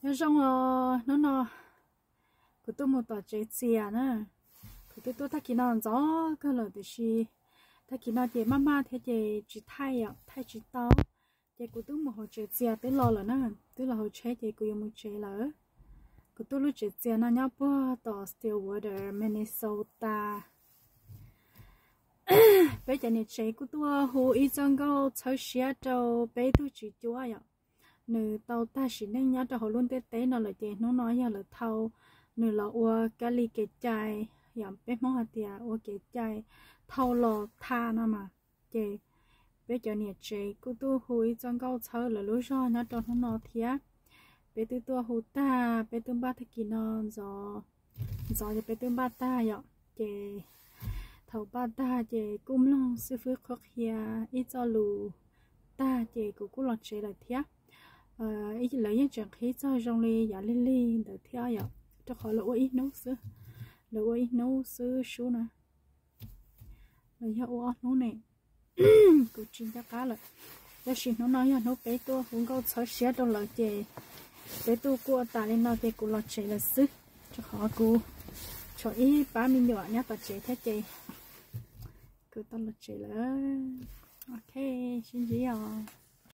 Nyob zoo os, hnub no kuv tuaj mus tom tsev txias na. Kuv twb tuaj tag kis no ntxov kawg lawm tiam sis tag kis no ces maj maj thiab ces tsis thaij os, thaij tsis tau. Ces kuv twb mus hauv tsev txias twb los lawm na, twb los hauv tsheb ces kuv yuav mus tsev lawm. Kuv tuaj lub tsev txias no nyob puag tom Stillwater, Minnesota. Peb cov niam tsev kuj tuaj hu ib txoj nkauj txhawb siab rau peb tug tswv cuab yom. Nws tau tag sim neej nyob rau hauv lub ntiaj teb no lawm ces hnub no yog lawv thau nws los ua kab li kev cai, yog peb Hmoob hais tias ua kev cai thau los tham no mas. Ces peb cov niam tsev kuj tuaj hu ib txoj nkauj txhawb lawv lub zog nyob rau hnub no thiab. Peb twb tuaj hu tag, peb twb npaj tag kis no ntxov, ntxov ces peb twb npaj tag yom. Ces thaum npaj tag ces kuj mloog xib fwb qhuab qhia ib txoj lus tag ces kuv kuj los tsev lawm thiab. Lawv yeej tseem qhib txog zoo li yav lig lig ntawd thiab yom, rau qhov lawv ua ib hnub xwb, lawv ua ib hnub xwb sub na. Los yog ua ob hnub ne, kuv tsis nco qab lawm. Tab sis hnub no yog hnub peb tuaj hu nkauj txhawb siab rau lawv ces peb tuaj kuaj tas li no ces kuv los tsev lawm xwb, rau qhov kuv tshuav ib pab me nyuam nyob tom tsev thiab ces kuv tau los tsev lawm. Ok, sib ntsib os.